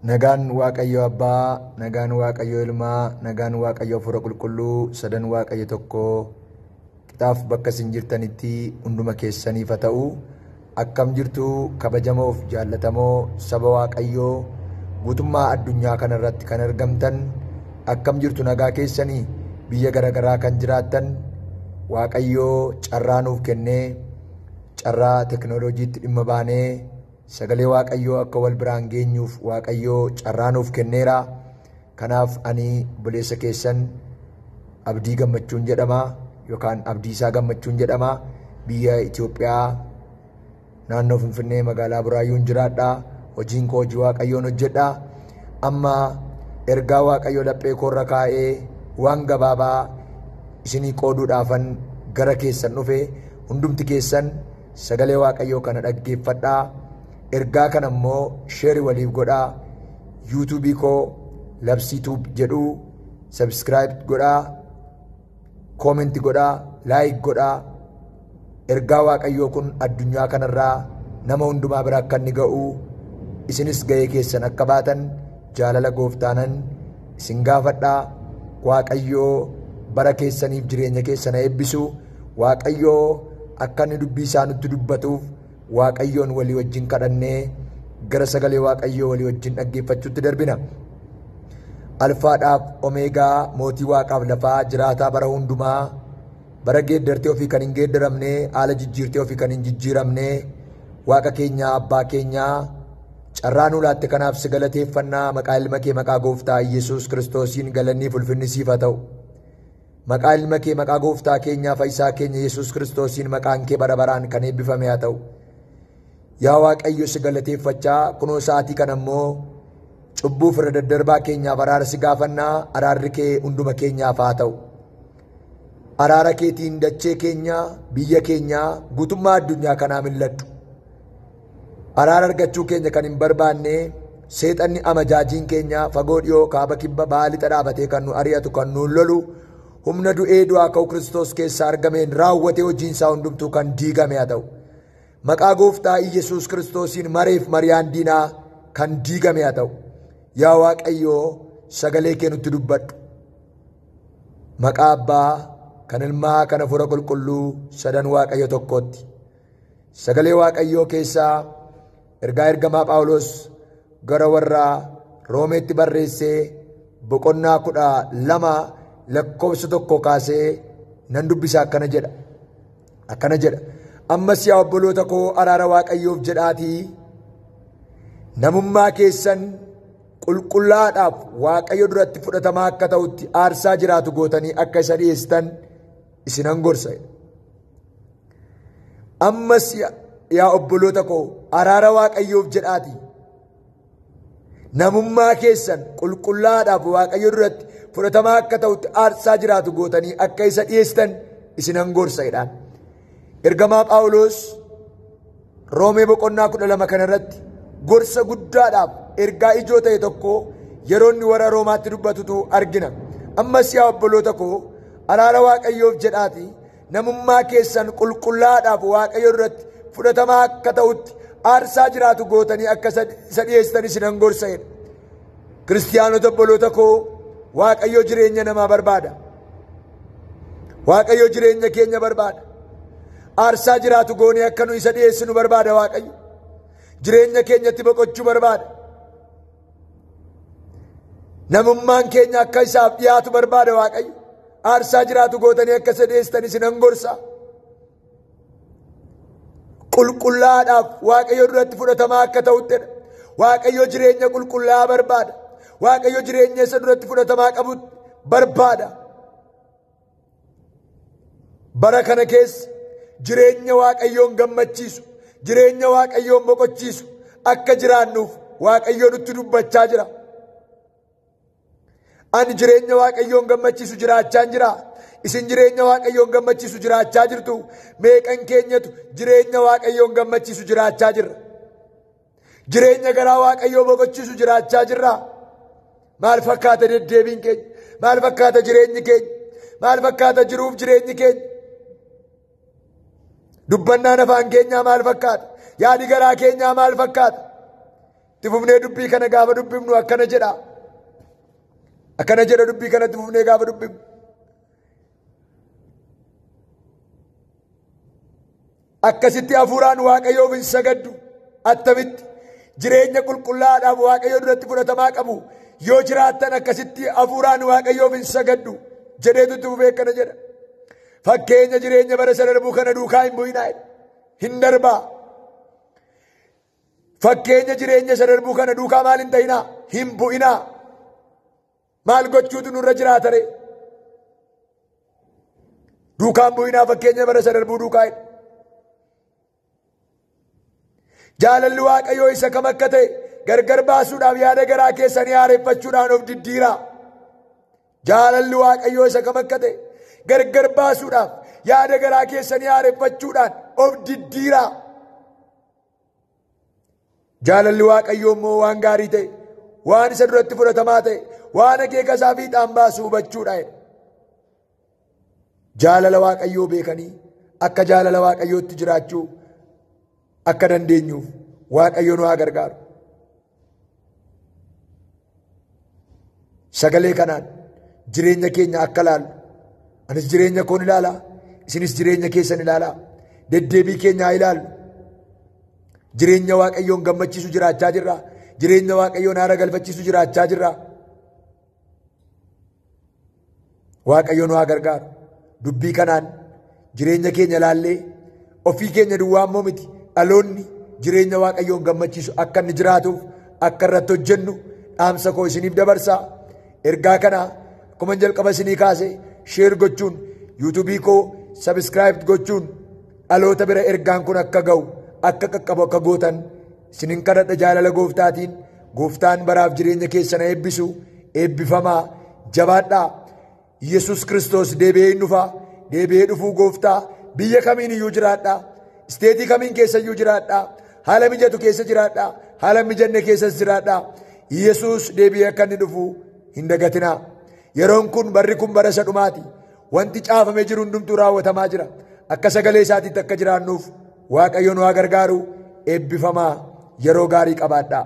Nagaan Waaqayyo Abbaa, nagaan Waaqayyo Ilmaa, nagaan Waaqayyo Hafuura Qulqulluu, sadan Waaqayyo tokko qixaaf bakka isin jirtanitti hunduma keessaniif haa ta'u. Akkam jirtu kabajamoof jaallatamoo saba Waaqayyoo guutummaa addunyaa kanarratti kan argamtan, akkam jirtu nagaa keessanii biyya garaagaraa kan jiraattan, Waaqayyoo carraa nuuf kennee carraa teknooloojiitti dhimma baanee sagalee Waaqayyoo akka wal biraan geenyuuf Waaqayyoo carraa nuuf kenneera. Kanaaf ani obboleessa keessan Abdii Gammachuun jedhama yookaan Abdiisaa Gammachuun jedhama. Biyya Itoophiyaa naannoo Finfinnee magaalaa Buraayyuun jiraadha. Hojiin koo hojii Waaqayyoon hojjedha. Amma ergaa Waaqayyoo laphee koorra kaa'ee waan gabaabaa isinii qooduudhaafan gara keessan dhufe. Hundumti keessan sagalee Waaqayyoo kana dhaggeeffadhaa. Ergaa kana immoo sheerii waliif godhaa. Yuutuubii koo Labsii Tuub jedhu sabskiraayib godhaa, koomenti godhaa, laayik godhaa. Ergaa Waaqayyoo kun addunyaa kanarraa nama hundumaa bira akka inni ga'u isinis ga'ee keessan akka baatan jaalala gooftaanan isin gaafadhaa. Waaqayyoo bara keessaniif jireenya keessan haa eebbisu. Waaqayyoo akka inni dubbii isaa nutti dubbatuuf Waaqayyoon walii wajjin kadhannee gara sagalee Waaqayyoo walii wajjin dhaggeeffachuutti darbina. Alfaadhaaf Omeegaa, mootii Waaqaaf lafaa, jiraataa bara hundumaa, bara geeddartee ofii kan hin geeddaramne, haala jijjiirtee ofii kan hin jijjiiramne, Waaqa keenyaa, Abbaa keenyaa, carraa nuu laatte kanaaf si galateeffannaa. Maqaa ilma kee maqaa gooftaa Yesuus Kiristoosiin galanniif ulfinni siif haa ta'u. Maqaa ilma kee maqaa gooftaa keenyaa fayyisaa keenya Yesuus Kiristoosiin maqaan kee bara baraan kan eebbifame haa ta'u. Yaa Waaqayyo si galateeffachaa kunoo sa'aatii kana immoo cubbuu firra daddarbaa keenyaaf araara si gaafannaa. Araarri kee hunduma keenyaaf haa ta'u. Araara keetiin dachee keenya, biyya keenya, guutummaa addunyaa kanaa mil'adhu. Araara argachuu keenya kan hin barbaanne seexanni amajaajiin keenya fagoo dhiyoo kaaba kibba ba'a lixa dhaabatee kan nu ari'atu kan nuun lolu humna du'ee du'aa ka'u Kiristoos keessaa argameen raawwatee hojiin isaa hundumtuu kan diigame haa ta'u. Maqaa gooftaa Iyyasuus Kiristoosiin mareef mariyaan diinaa kan diigame haa ta'u. Yaa Waaqayyoo sagalee kee nutti dubbadhu. Maqaa Abbaa kan Ilmaa kan Hafuura Qulqulluu sadan Waaqayyo tokkootti. Sagalee Waaqayyoo keessaa ergaa ergamaa Phaawulos gara warra Roomeetti barreessee boqonnaa 12 lakkoofsa 1 kaasee nan dubbisa. Akkana jedha. Akkana jedha. Ammas yaa obboloota koo araara Waaqayyoof jedhaatii namummaa keessan qulqullaadhaaf Waaqayyo duratti fudhatamaa akka ta'utti aarsaa jiraatu gootanii akka isa dhiyeessitan isinan gorsa. Ammas yaa obboloota koo araara Waaqayyoof jedhaatii namummaa keessan qulqullaadhaaf Waaqayyo duratti fudhatamaa akka ta'utti aarsaa jiraatu gootanii akka isa dhiyeessitan isinan gorsa jedhaan. Ergamaa Phaawulos Roomee boqonnaa 12 kanarratti gorsa guddaadhaaf ergaa ijoo ta'e tokko yeroo inni warra Roomaatti dubbatutu argina. Ammas yaa obboloota koo araara Waaqayyoof jedhaatii namummaa keessan qulqullaadhaaf Waaqayyo duratti fudhatamaa akka ta'utti aarsaa jiraatu gootanii akka isa dhiyeessitan isinan gorsa jedha. Kiristiyaanota obboloota koo Waaqayyo jireenya namaa barbaada. Waaqayyo jireenya keenya barbaada. Aarsaa jiraatu goonee akka nu isa dhiyeessinu barbaada Waaqayyo. Jireenya keenyatti boqochuu barbaada. Namummaan keenya akka isaaf dhiyaatu barbaada Waaqayyo. Aarsaa jiraatu gootanii akka isa dhiyeessitan isinan gorsa. Qulqullaadhaaf Waaqayyo duratti fudhatamaa akka ta'uttidha. Waaqayyo jireenya qulqullaa'aa barbaada. Waaqayyo jireenya isa duratti fudhatamaa qabu barbaada. Bara kana keessa jireenya Waaqayyoon gammachiisu, jireenya Waaqayyoon boqochiisu akka jiraannuuf Waaqayyo nutti dubbachaa jira. Ani jireenya Waaqayyoon gammachiisu jiraachaa jira. Isin jireenya Waaqayyoon gammachiisu jiraachaa jirtu. Meeqan keenyatu jireenya Waaqayyoon gammachiisu jiraachaa jirra? Jireenya garaa Waaqayyoo boqochiisu jiraachaa jirra. Maal fakkaata deddeebiin keenya? Maal fakkaata jireenyi keenya? Maal fakkaata jiruuf jireenyi keenya? Dubbannaan afaan keenyaa maal fakkaata? Yaadi garaa keenyaa maal fakkaata? Itti fufnee dubbii kana gaafa dubbifnu akkana jedha. Akkana jedha dubbii kana itti fufnee gaafa dubbifnu. Akkasitti hafuuraan Waaqayyoof hin sagaddu. Attamitti jireenya qulqullaa'aadhaaf Waaqayyoo duratti fudhatamaa qabu yoo jiraattan akkasitti hafuuraan Waaqayyoof hin sagaddu jedheetu itti fufee akkana jedha. Fakkeenya jireenya bara isa darbuu kana duukaa hin bu'inaa, hin darbaa. Fakkeenya jireenya isa darbuu kana duukaa maal hin ta'inaa? Hin bu'inaa. Maal gochuutu nurra jiraata ree? Duukaan bu'inaa fakkeenya bara isa darbuu duukaa hin. Jaalalli Waaqayyoo isa kam akka ta'e gargar baasuudhaaf yaada garaa keessanii haareffachuudhaan of diddiiraa. Jaalalli Waaqayyoo isa kam akka ta'e gargar baasuudhaaf yaada garaa keessanii haareffachuudhaan of diddiiraa. Jaalalli Waaqayyoo immoo waan gaarii ta'e, waan isa duratti fudhatamaa ta'e, waan akeeka isaa fiixaan baasu hubachuudha. Jaalala Waaqayyoo beekanii akka jaalala Waaqayyootti jiraachuu akka dandeenyuuf Waaqayyo nu haa gargaaru. Sagalee kanaan jireenya keenya akka laallu, anis jireenya koon ilaalaa, isinis jireenya keessan ilaalaa, deddeebii keenya haa ilaallu. Jireenya Waaqayyoon gammachiisu jiraachaa jirra. Jireenya Waaqayyoon haara galfachiisu jiraachaa jirra. Waaqayyo nu haa gargaaru. Dubbii kanaan jireenya keenya ilaallee ofii keenya duwwaa immoo miti, dhaloonni jireenya Waaqayyoon gammachiisu akka inni jiraatuuf akka irratti hojjennu dhaamsa koo isiniif dabarsa. Ergaa kana akkuma jalqaba isinii kaase share gochuun, yuutuubii koo subscribe gochuun dhaloota bira ergaan kun akka ga'u, akka qaqqabu akka gootan isinin kadhadha jaalala gooftaatiin. Gooftaan baraaf jireenya keessan eebbisu. Eebbifamaa, jabaadhaa. Yesuus Kiristoos deebi'ee hin dhufa. Deebi'ee dhufuu gooftaa biyya kamiin iyyuu jiraadhaa, isteetii kamiin keessa iyyuu jiraadhaa, haala mijatu keessa jiraadhaa, haala mijanne keessas jiraadhaa. Yesuus deebi'ee akka inni dhufu hin dagatinaa. Yeroon kun, barri kun bara isa dhumaati. Wanti caafamee jiru hundumtuu raawwatamaa jira. Akka sagalee isaatiitti akka jiraannuuf Waaqayyo nu haa gargaaru. Eebbifamaa, yeroo gaarii qabaadhaa.